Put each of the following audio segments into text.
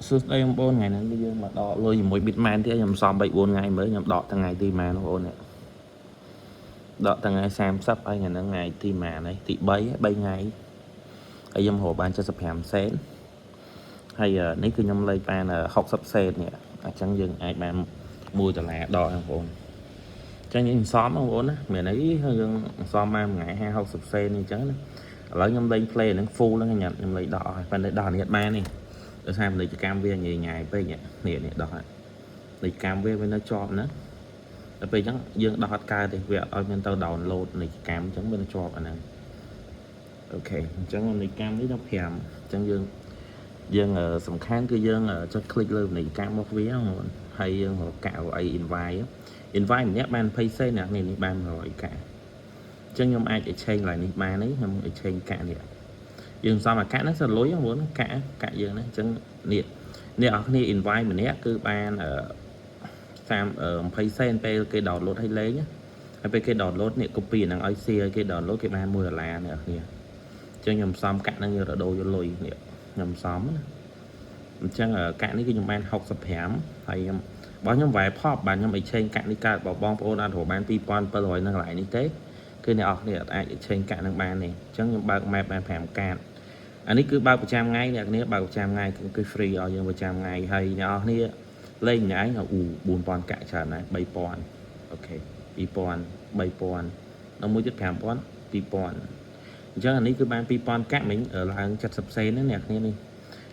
សួស្តីបងប្អូនថ្ងៃនេះយើងមកដកលុយជាមួយ Bitmain ទៀតខ្ញុំសំ3 4ថ្ងៃមើលខ្ញុំដកថ្ងៃទីម៉ានបងប្អូននេះដកថ្ងៃ30ហើយថ្ងៃហ្នឹងថ្ងៃទីម៉ានហើយទី3 3ថ្ងៃហើយខ្ញុំរកបាន75សេនហើយនេះគឺខ្ញុំលេខបាន60សេននេះអញ្ចឹងយើងអាចបាន1ដុល្លារដកបងប្អូនអញ្ចឹងយើងសំបងប្អូនណាមានអីយើងសំបានមួយថ្ងៃ50 60សេននេះអញ្ចឹងណាឥឡូវខ្ញុំលេង play ហ្នឹង full ហ្នឹងខ្ញុំខ្ញុំលេងដកអស់ប៉ុន្តែដកនេះអត់បានទេដោយសារពាណិជ្ជកម្មវាញ៉ៃញ៉ៃពេកនេះនេះដោះហើយពាណិជ្ជកម្មវាវានៅជាប់ណាដល់ពេលអញ្ចឹងយើងដោះអត់កើតទេវាអត់ឲ្យមានទៅ download ពាណិជ្ជកម្មអញ្ចឹងវានៅជាប់អាហ្នឹង OK អញ្ចឹងពាណិជ្ជកម្មនេះដល់5អញ្ចឹងយើងយើងសំខាន់គឺយើងចុច click លើពាណិជ្ជកម្មរបស់វាហ្នឹងហើយយើងរកកាក់អី invite invite ម្នាក់បាន20សេនអ្នកនេះនេះបាន100កាក់អញ្ចឹងខ្ញុំអាច exchange កន្លែងនេះបានទេខ្ញុំ exchange កាក់នេះយើងសំអាកាក់ហ្នឹងសិលលុយហ្នឹងកាក់កាក់យើងហ្នឹងអញ្ចឹងនេះអ្នកនរគ្នា invite ម្នាក់គឺបាន30 20សេនពេលគេ download ឲ្យលេងហើយពេលគេ download នេះ copy ហ្នឹងឲ្យ share ឲ្យគេ download គេបាន1ដុល្លារអ្នកនរគ្នាអញ្ចឹងខ្ញុំសំកាក់ហ្នឹងយករដូរយកលុយនេះខ្ញុំសំណាអញ្ចឹងកាក់នេះគឺខ្ញុំបាន65ហើយខ្ញុំបើខ្ញុំវ៉ែផប់បាទខ្ញុំ exchange កាក់នេះកើតបើបងប្អូនអត់រកបាន2700នៅកន្លែងនេះទេគឺអ្នកនរគ្នាអត់អាច exchange កាក់នឹងបានទេអញ្ចឹងខ្ញុំបើក map បាន5កាតអានេះគឺបើកប្រចាំថ្ងៃអ្នកគ្នាបើកប្រចាំថ្ងៃគឺ free ឲ្យយើងប្រចាំថ្ងៃហើយអ្នកនរគ្នាលេងម្នាក់ឯងអូ4000កាក់ច្រើនណាស់3000 OK 2000 3000ដល់មួយទៀត5000 2000អញ្ចឹងអានេះគឺបាន2000កាក់មិញឡើង70សេនណាអ្នកគ្នានេះ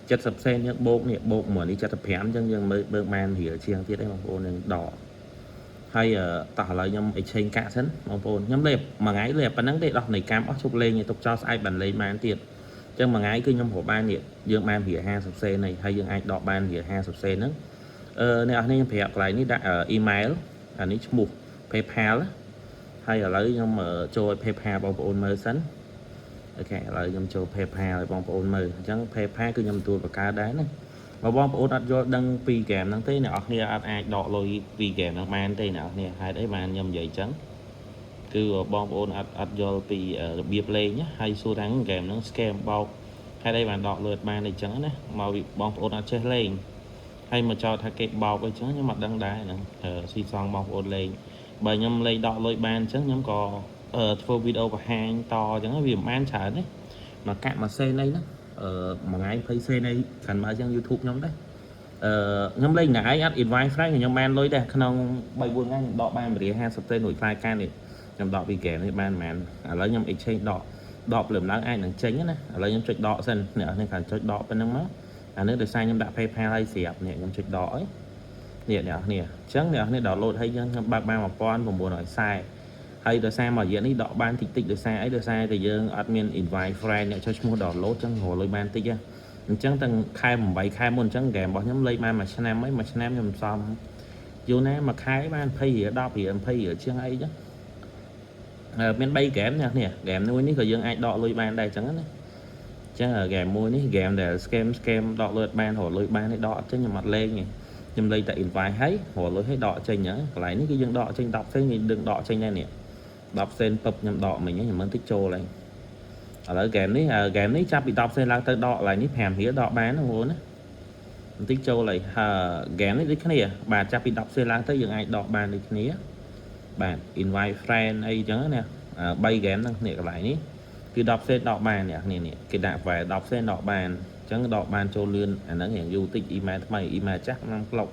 70សេនយើងបូកនេះបូកមួយនេះ75អញ្ចឹងយើងមើលបើកបានរៀលជាងទៀតឯងបងប្អូននឹងដកហើយតោះឥឡូវខ្ញុំ exchange កាក់សិនបងប្អូនខ្ញុំលេបមួយថ្ងៃលេបប៉ុណ្ណឹងទេដោះនៃកម្មអស់ជប់លេងទុកចោលស្អែកបានលេងបានទៀតអញ្ចឹងមួយថ្ងៃគឺខ្ញុំរកបាននេះយើងបានរៀល50សេនហើយហើយយើងអាចដកបានរៀល50សេនហ្នឹងអឺអ្នកនរខ្ញុំប្រាប់កន្លែងនេះដាក់ email អានេះឈ្មោះ PayPal ហើយឥឡូវខ្ញុំចូលឲ្យ PayPal បងប្អូនមើលសិន OK ឥឡូវខ្ញុំចូល PayPal ឲ្យបងប្អូនមើលអញ្ចឹង PayPal គឺខ្ញុំទទួលបង្កើតដែរណាបើបងប្អូនអត់យល់ដឹងពីហ្គេមហ្នឹងទេអ្នកនរគ្នាអត់អាចដកលុយពីហ្គេមហ្នឹងបានទេអ្នកនរគ្នាហេតុអីបានខ្ញុំនិយាយអញ្ចឹងគឺបងប្អូនអត់អត់យល់ពីរបៀបលេងហើយសួរថាហ្គេមហ្នឹង scam បោកហេតុអីបានដកលុយអត់បានអីចឹងណាមកបងប្អូនអត់ចេះលេងហើយមកចោទថាគេបោកអីចឹងខ្ញុំអត់ដឹងដែរហ្នឹងស៊ីសងបងប្អូនលេងបើខ្ញុំលេងដកលុយបានអញ្ចឹងខ្ញុំក៏ធ្វើវីដេអូបង្ហាញតអញ្ចឹងវាមិនបានច្រើនទេមួយកាក់មួយសេនអីហ្នឹងអឺមួយថ្ងៃ20សេនអីកាន់មកអញ្ចឹង YouTube ខ្ញុំដែរអឺខ្ញុំលេងណែឯងអត់ invite friend ខ្ញុំបានលុយដែរក្នុង3 4ថ្ងៃខ្ញុំដកបាន1រៀល50សេនរួចផ្លែកានេះខ្ញុំដកពី game នេះបានប្រហែលឥឡូវខ្ញុំ exchange ដកដកភ្លាមឡើងអាចនឹងចេញណាឥឡូវខ្ញុំចុចដកសិនអ្នកនេះខាងចុចដកប៉ុណ្្នឹងមកអានេះដោយសារខ្ញុំដាក់ PayPal ឲ្យស្រាប់នេះខ្ញុំចុចដកអីនេះអ្នកនេះអញ្ចឹងអ្នកនេះ download ឲ្យយើងខ្ញុំបើកបាន1940ហើយដោយសារមួយរយៈនេះដកបានតិចតិចដោយសារអីដោយសារតែយើងអត់មាន invite friend អ្នកចុះឈ្មោះ download អញ្ចឹងរកលុយបានតិចអញ្ចឹងទាំងខែ8ខែមុនអញ្ចឹងហ្គេមរបស់ខ្ញុំលេងបានមួយឆ្នាំហើយមួយឆ្នាំខ្ញុំសំយូរណាមួយខែបាន20រៀល10រៀល20រៀលជាងអីចឹងមាន3ហ្គេមនេះនេះហ្គេមមួយនេះក៏យើងអាចដកលុយបានដែរអញ្ចឹងណាអញ្ចឹងហ្គេមមួយនេះហ្គេមដែល scam scam ដកលុយអត់បានរកលុយបាននេះដកអត់ចេញខ្ញុំអត់លេងទេខ្ញុំលេងតែ invite ហើយរកលុយឲ្យដកចេញអញ្ចឹងកន្លែងនេះគឺយើងដកចេញ10សេនគេដឹងដកចេញដែរនេះ10សេនពឹបខ្ញុំដកមិញខ្ញុំមិនតិចចូលហើយឥឡូវហ្គេមនេះហ្គេមនេះចាប់ពី10សេនឡើងទៅដកកន្លែងនេះ5រៀលដកបានណាបងប្អូនណាបន្តិចចូលហើយហើយហ្គេមនេះដូចគ្នាបាទចាប់ពី10សេនឡើងទៅយើងអាចដកបានដូចគ្នាបាទ invite friend អីចឹងណា3ហ្គេមហ្នឹងនេះកន្លែងនេះគឺ10សេនដកបានអ្នកគ្នានេះគេដាក់វ៉ែ10សេនដកបានអញ្ចឹងដកបានចូលលឿនអាហ្នឹងរៀងយូរតិច email ថ្មី email ចាស់ក្នុងក្លុក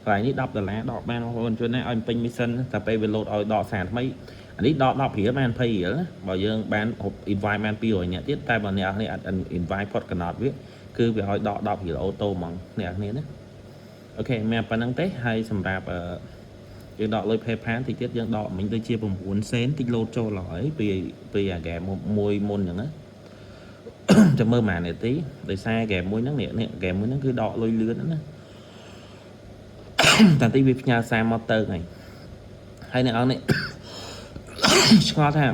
កន្លែងនេះ10ដុល្លារដកបានបងប្អូនជួយណាឲ្យពេញ mission តែពេលវាលោតឲ្យដកសារថ្មីអានេះដក10រៀលបាន20រៀលណាបើយើងបាន invite បាន200នាក់ទៀតតែបើអ្នកនេះអត់ invite ផុតកំណត់វាគឺវាឲ្យដក10រៀល auto ហ្មងអ្នកនេះណា OK មានប៉ុណ្្នឹងទេហើយសម្រាប់អឺយើងដកលុយ PayPal តិចទៀតយើងដកមិញដូចជា9សេនតិចលោតចូលហើយពីពីអាហ្គេមមួយមុនអញ្ចឹងណា ចាំមើលប៉ុន្មាននាទីដោយសារហ្គេមមួយហ្នឹងនេះនេះហ្គេមមួយហ្នឹងគឺដកលុយលឿនណា តែតិចវាផ្ញើសារមកទៅហើយហើយអ្នកអង្គនេះ ឆ្ងល់ថា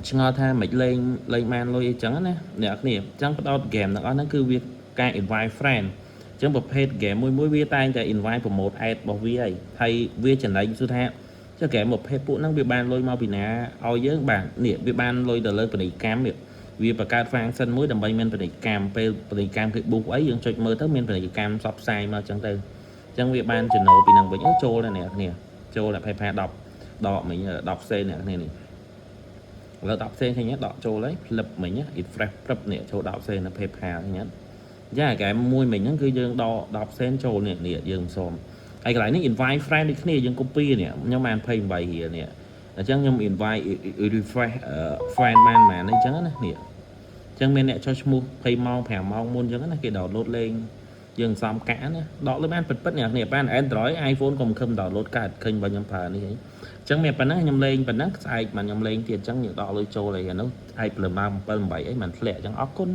ឆ្ងល់ថាមិនលេងលេងបានលុយអីចឹងណាអ្នកគ្នាអញ្ចឹងផ្ដោតហ្គេមទាំងអស់ហ្នឹងគឺវាការ invite friend អញ្ចឹងប្រភេទ game មួយមួយវាតែងតែ invite promote ad របស់វាហើយហើយវាចំណេញគឺថាចុះ game ប្រភេទពួកហ្នឹងវាបានលុយមកពីណាឲ្យយើងបាទនេះវាបានលុយទៅលើពាណិជ្ជកម្មនេះ វាបង្កើត function មួយដើម្បីមានពាណិជ្ជកម្មពេលពាណិជ្ជកម្មគេ boost អីយើងចុចមើលទៅមានពាណិជ្ជកម្មផ្សព្វផ្សាយមកអញ្ចឹងទៅអញ្ចឹងវាបានចំណូលពីនឹងវិញចូលដែរអ្នកគ្នាចូលតែ PayPal 10ដកមិញ10សេនអ្នកគ្នានេះឥឡូវ10សេនឃើញទេដកចូលហើយផ្លឹបមិញ refresh ព្រឹបនេះចូល10សេននៅ PayPal ឃើញទេយ៉ាកែមួយមិញហ្នឹងគឺយើងដក10សេនចូលនេះនេះយើងសុំហើយកន្លែងនេះ invite friend ដូចគ្នាយើង copy នេះខ្ញុំបាន28រៀលនេះអញ្ចឹងខ្ញុំ invite refresh friend បានប៉ុន្មានអញ្ចឹងណានេះអញ្ចឹងមានអ្នកចុះឈ្មោះ20ម៉ោង5ម៉ោងមុនអញ្ចឹងណាគេ download លេងយើងសំកាក់ណាដកលុយបានពិតពិតអ្នកនេះបាន Android iPhone កុំខឹម download កើតឃើញបើខ្ញុំប្រើនេះហីអញ្ចឹងមានប៉ុណ្ណឹងខ្ញុំលេងប៉ុណ្ណឹងស្អែកបានខ្ញុំលេងទៀតអញ្ចឹងយើងដកលុយចូលអីនោះឯងព្រលឹមមក7 8អីមិនធ្លាក់អញ្ចឹងអរគុណ។